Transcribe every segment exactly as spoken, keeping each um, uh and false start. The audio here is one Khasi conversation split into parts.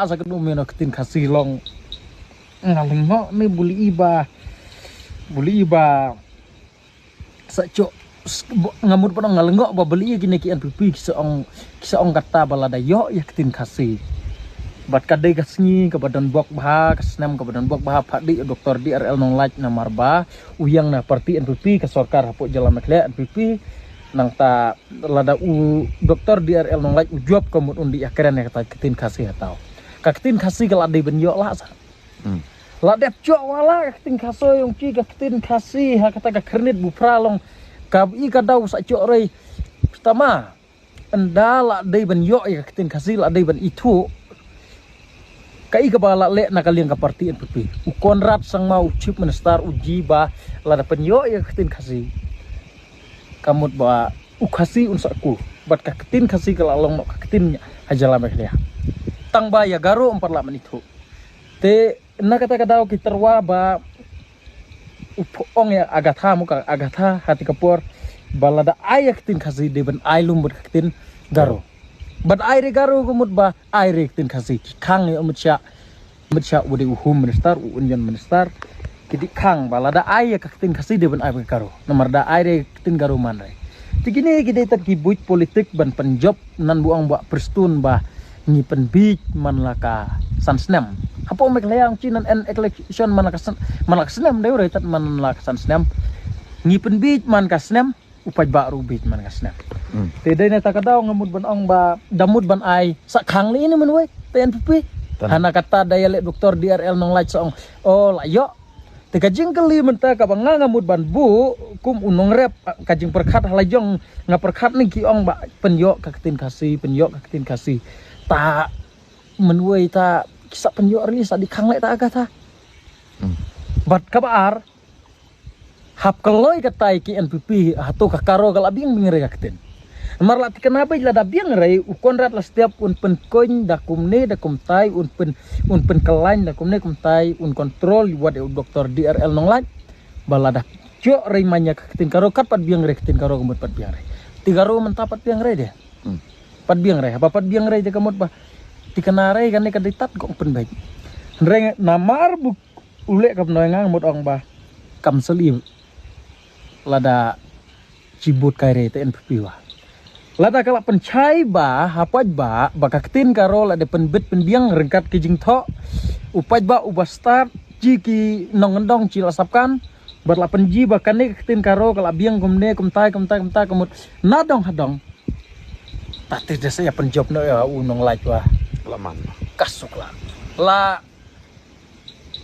Asa ka dum ïa ka ktien Khasi long. Nga lyngngoh ne buli iba. Buli iba. Sa chok nga mut ba nga lyngngoh ba bali ïa kine ki N P P ki sa ong ki sa ong kata ba lada ïoh ïa ka ktien Khasi. Bad ka dei ka sngi kaba don bok bha ka snem kaba don bok bha phadi Doktor D R L Nonglait namar ba u ïeng na parti N P P ka sorkar hapoh jylla Meghalaya N P P nangta lada u Doktor D R L Nonglait u jop ka mut un dei ïa kren ïa kata ka ktien Khasi hatau. Ka ktien Khasi ka la dei ban ïoh la sa. Hmm. La dep chok wala ka ktien Khasi ong ki ka ktien Khasi ha kata ka kyrnit bu pra long. Ka i ka dau sa chok rei. Tama. Ynda la dei ban ïoh ïa ka ktien Khasi la dei ban ithuh. Ka i ka ba la leh na ka liang ka parti N P P. U Conrad Sangma u chief minister u ji ba la da pynïoh ïa ka ktien Khasi. Ka mut ba u Khasi un sa ku. Bad ka ktien Khasi ka la long noh ka ktien ha jylla Meghalaya. Tang ba ïa Garo um pat la man ithuh. Te na kata ka daw ki tyrwa ba u pho-, ong ïa Agatha mu ka Agatha hati ka por ba lada ai ïa ka ktien Khasi dei ban ai lum bad ka ktien Garo. Bad ai re Garo ka mut ba ai re ka ktien Khasi ki khang ïa u mut sha mut sha u dei u home minister u union minister. Ki dei khang ba lada ai ïa ka ktien Khasi dei ban ai bad ka Garo. Namar da ai re ka ktien Garo man re. Te kine ki dei tat ki buit politik ban pynjop nan bu ong ba Prestone ba ngi pynbit man la ka san snem. Hapoh Meghalaya ong chi nan en election man la ka san man la ka snem dei re tat man la ka san snem. Ngi pynbit man ka snem u paidbah ruh bit man ka snem. Hmm. Te dei na ta ka daw nga mut ban ong ba da mut ban ai sa khang li ni man wei te N P P. Tan. Hana kata da ïa le Doktor D R L Nonglait sa ong. Oh la ïoh. Te ka jingkylli mynta kaba nga nga mut ban buh kum u nongrep ka jingpyrkhat ha la jong nga pyrkhat ni ki ong ba pynïoh ka ktien Khasi pynïoh ka ktien Khasi. Ta mynwei ta ki sa pynïoh rili sa dei khang leh ta ka ta. Hmm. Bad kaba ar hap kloi katai ki N P P hato ka Garo ka la biang biang re ka ktien. Namar la tikna ba la da biang re u Conrad la step un pynkoin da kumne da kumtai un pyn un pynkyllain da kumne kumtai un kontrol wat u Doktor D R L Nonglait. Ba la da chok re manya ka ktien Garo kat pat biang re ktien Garo ka mut pat biang re. Ti Garo mynta pat biang re de. Hmm. Pat biang re haba pat biang re de ka mut ba tikna re kane ka dei tat kong pynbeit. Re namar bu u leh ka bnoi nga mut ong ba kam sali lada chibut kai re te N P P wa. Lada ka la pynchai ba ha paidbah ba ka ktien Garo la dei pynbit pynbiang ryngkat ki jingthoh u paidbah u ba start chi ki nongkyndong chi la sapkan bad la pynji ba kane ka ktien Garo ka la biang kumne kumtai kumtai kumtai kumut na dong ha dong. Ta te da sa ïa pynjop no ïa u Nonglait wa. La man. Ka suk la. La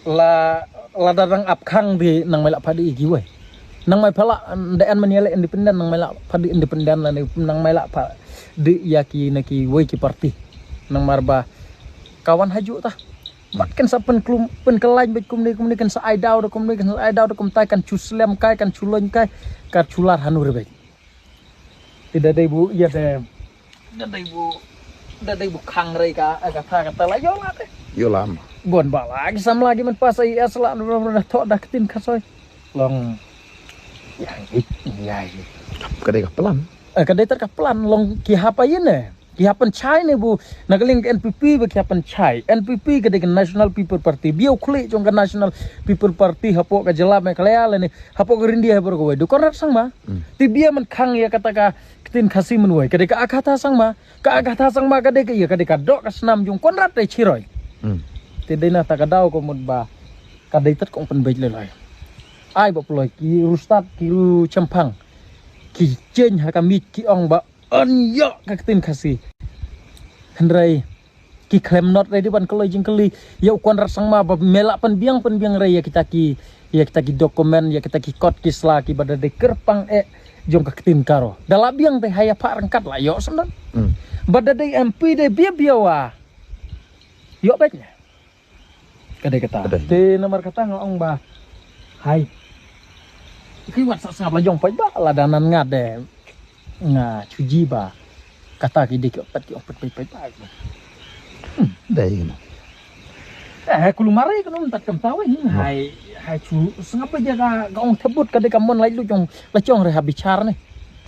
la la da dang ap khang di nang mai la padi igi wei. Nang mai pala da en man ïa le independent nang mai la padi independent la ni nang mai la padi ïa ki na ki wei ki parti. Nang mar ba kawan haju ta. Mat kan sa pynklum pynkyllain bad kumne kumne kan sa ai daw da kumne kan sa ai daw da kumtai kan chu slem kai kan chu loin kai kan chu lar hanu re bad. Ti da dei bu ïa de. Da dei bu da dei bu khang rei ka ka tha ka ta la ïoh la de. Ïoh la ma. Bon ba la ki sam la ki man pas ai as la no no tho da ktien Khasi. Long. Ya ya. Ka dei ka plan. Eh, ka dei tat ka plan long ki hap ai ne. Ki hap pynchai ne bu na ka liang ka N P P ba ki hap pynchai. N P P ka dei ka National People Party. Bieu khlieh jong ka National People Party hapoh ka jylla Meghalaya lane hapoh ka India hapoh ka wei. Du Conrad Sangma. Hmm. Ti bia man khang ïa kata ka ktien Khasi man wei. Ka dei ka Agatha Sangma. Ka Agatha Sangma ka dei ka ïa ka dei ka dok ka snam jong Conrad dei chiroi. Hmm. Ti dei na ta ka daw ka mut ba ka dei tat kong pynbeit lelai. Ai ba ploy ki ru stad ki ru chempang. Ki cheng ha ka mit ki ong ba Yn ïoh ka ktien Khasi. Hynrei ki khlem not re di ban kylli jingkylli ïa u Conrad Sangma ba me la pynbiang pynbiang re ïa kita ki ïa kita ki dokumen ïa kita ki kot ki sla ki ba da dei kyrpang eh jong ka ktien Garo. Da la biang te ha ïa pha ryngkat la ïoh sendon. Hmm. Ba da dei M P de bia bia wa. Ïoh bad ne. Ka dei kata. Ka dei. Te namar kata nga ong ba hai. Ki wat sa sngap la jong paidbah la da nan nga de nga chuji ba kata ki dei ki pat ki ong pat paidbah. Dei kena. Eh, kulu mare kena tat kam tahu ini. Hai hai chu sngap ba jaga ka ong thebut ka dei ka mon lai lu jong la jong re ha bichar ne.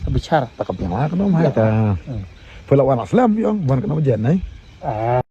Ha bichar. Ta ka biang la kena hai ta. Hmm. Pula wan aslam biang wan kena jen ne. Ah.